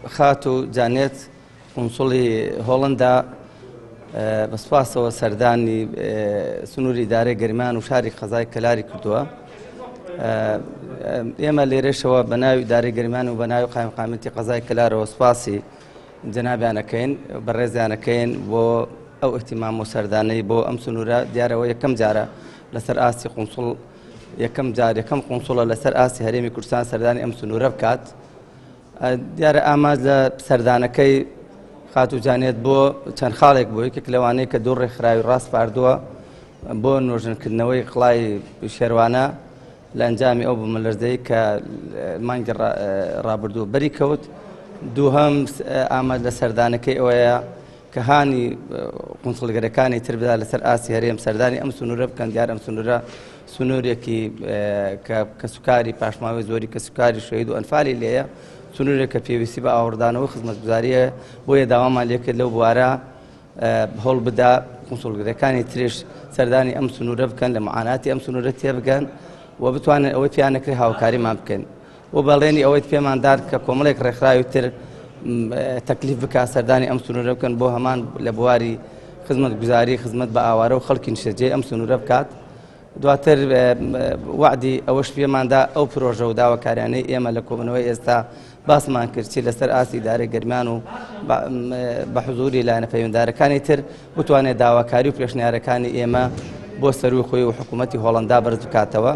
خاتوو جانێت قونسوڵی هۆڵندا بە سوپاسەوە سەردانی سنووری ئیدارەی گەرمیان و شاری قەزای کەلاری کردووە. ئێمە لێرەشەوە بە ناوی ئیدارەی گەرمیان و بە ناوی قایمقامیەتی قەزای کەلارەوە سوپاسی جەنابیانەکەین، بەڕێزیانەکەین بۆ ئەو ئیهتیمام و سەردانەی بۆ ئەم سنوورە. دیارەوە یەکەم جارە لەسەر ئاستی قونسوڵ، یەکەم جار یەکەم قونسوڵە لەسەر ئاستی هەرێمی کوردستان سەردانی ئەم سنوورە بکات. دیارە ئاماج لە سەردانەکەی خاتوو جانێت بۆ چەند خاڵێک بۆ، یەکێک لەوانەیە کە دوو ڕێکخراوی ڕاسپاردووە بۆ نۆژەنکردنەوەی قڵای شێروانە لە ئەنجامی ئەو بوومەلەرزەی کە مانگی ڕابردوو بەری کەوت. دووهەم ئاماج لە سەردانەکەی ئەوەیە کە هانی قونسڵگەرەکانی تر بدا لەسەر ئاستی هەرێم سەردانی ئەم سنوورە بکەن. دیار ئەم سنوورە سنوورێکی کە کەسوکاری پاشماوەی زۆری کەسوکاری شەهید و ئەنفالی لێیە، سنوورێک کە پێویستی بە ئاوڕدانەوە خزمەتگوزاریە. بۆیە داوامان لێکرد لەو بوارە هەوڵ بدا قونسڵگەرەکانی ترش سەردانی ئەم سنوورە بکەن، لە معاناتی ئەم سنوورە تێبگەن و بتوانن ئەوەی پێیان نەکرێت هاوکاریمان بکەن. و بەڵێنی ئەوەیت پێمان دار کە کۆمەڵێک ڕێکخراوی تر تەکلیف بکات سەردانی ئەم سنوورە بکەن بۆ هەمان لە بواری خزمەتگوزاری خزمەت بە ئاوارە و خەڵکی نیشتەجێی ئەم سنوورە بکات. دواتر وەعدی ئەوەش پێماندا ئەو پرۆژە و داواکاریانەی ئێمە لە کۆبوونەوەی ئێستا باسمان کرد چی لەسەر ئاستی ئیدارەی گەرمیان و بە حزوری لایەنە پەیوەندارەکانی تر بتوانێت داواکاری و پێشنیارەکانی ئێمە بۆ سەروی خۆی و حکوومەتی هۆڵندا بەرز بکاتەوە.